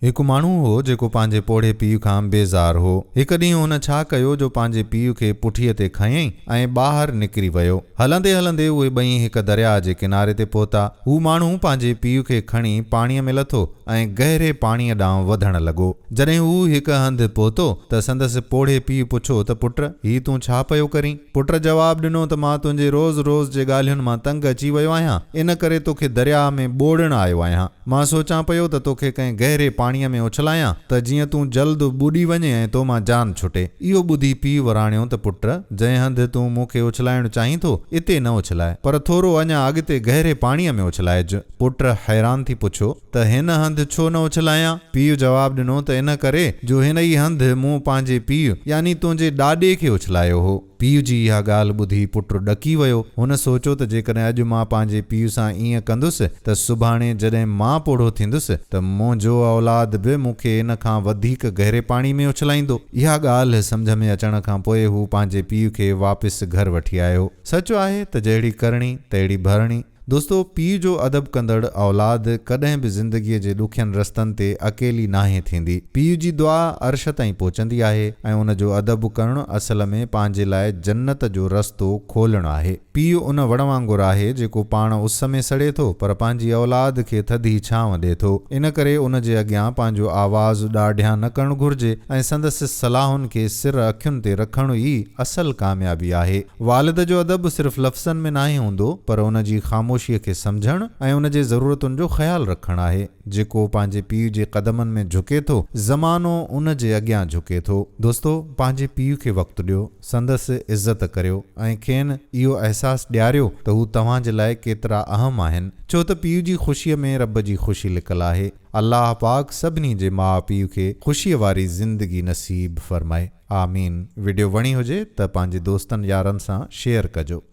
هڪ ماڻهو هو جيڪو پنهنجي پوڙهي پيء کان بيزار هو. هڪ ڏينهن هن ڇا ڪيو جو پنهنجي پيء کي پٺيء تي کنيائين ۽ ٻاهر نڪري ويو. هلندي هلندي اهي ٻئي هڪ درياهه جي ڪناري تي پهتا. هو ماڻهو پنهنجي پيء کي کڻي پاڻيء ۾ لٿو ۽ گهري پاڻيء ڏانهن وڌڻ لڳو. جڏهن هو هڪ هنڌ پهتو ته سندس پوڙهي پيء پڇيو ته پٽ، هي تون ڇا پيو ڪرين؟ پٽ جواب ڏنو ته مان تنهنجي روز روز جي ڳالهين مان تنگ اچي ويو آهيان، ان ڪري توکي درياهه ۾ ٻوڙڻ آيو آهيان. مان سوچان پيو ته توکي ڪنهن گهري پاڻيء ۾ اڇلايان ته جيئن تون جلد ٻڏي وڃين ۽ تو مان جان ڇٽي. اهو ٻڌي پيء وراڻيو ته پٽ، جنهن هنڌ تون مون کي اڇلائڻ چاهين ٿو، اتي نه اڇلاء، پر ٿورو اڃا اڳتي گهري پاڻيء ۾ اڇلائج. پٽ حيران ٿي پڇيو ته هن هنڌ ڇو نه اڇلايان؟ پيء جواب ڏنو ته ان ڪري جو هن ئي هنڌ مون پنهنجي پيء يعني تنهنجي ڏاڏي کي اڇلايو هو. پيء جي اها ڳالهه ٻڌي پٽ ڏڪي ويو. هن سوچيو ته جيڪڏهن اڄ مان پنهنجي پيء سان ائين ڪندس ته سڀاڻي جڏهن مان پوڙهو ٿيندس ته منهنجو اولاد به مون کي ان کان وڌيڪ گهري پاڻي ۾ اڇلائيندو. اها ڳالهه سمجهه ۾ اچڻ کان پوء هو پنهنجي پيء کي واپس گهر وٺي آيو. سچ آهي ته جهڙي ڪرڻي تهڙي ڀرڻي. دوستو پيء جو ادب ڪندڙ اولاد ڪڏهن به زندگيء جي ڏکين رستن تي اڪيلي ناهي ٿيندي. پيء جي دعا عرش تائين پهچندي آهي ۽ ان جو ادب ڪرڻ اصل ۾ پنهنجي لاء جنت جو رستو کولڻ آهي. پيء ان وڻ وانگر آهي جيڪو پاڻ اس ۾ سڙي ٿو پر پنهنجي اولاد کي ٿڌي ڇانو ڏي ٿو. ان ڪري ان جي اڳيان پنهنجو آواز ڏاڍيان نه ڪرڻ گهرجي ۽ سندس صلاحن کي سر اکين تي رکڻ ئي اصل ڪاميابي آهي. والد جو ادب صرف لفظن ۾ ناهي هوندو پر ان جي خاموشيء کي سمجهڻ ۽ ان جي ضرورتن جو خيال رکڻ آهي. جيڪو پنهنجي پيء جي قدمن ۾ جهڪي ٿو، زمانو ان جي اڳيان جهڪي ٿو. دوستو! پنهنجي پيء کي وقت ڏيو، سندس عزت ڪريو ۽ کين اهو احساس ڏياريو ته هو توهان جي لاء ڪيترا اهم آهن. ڇو ته پيء جي خوشيء ۾ رب جي خوشي لڪل آهي. الله پاڪ سڀني جي ماء پيء کي خوشيء واري زندگي نصيب فرمائي. آمين وڊيو وڻي هجي ته پنهنجي دوستن يارن سان شيئر ڪجو.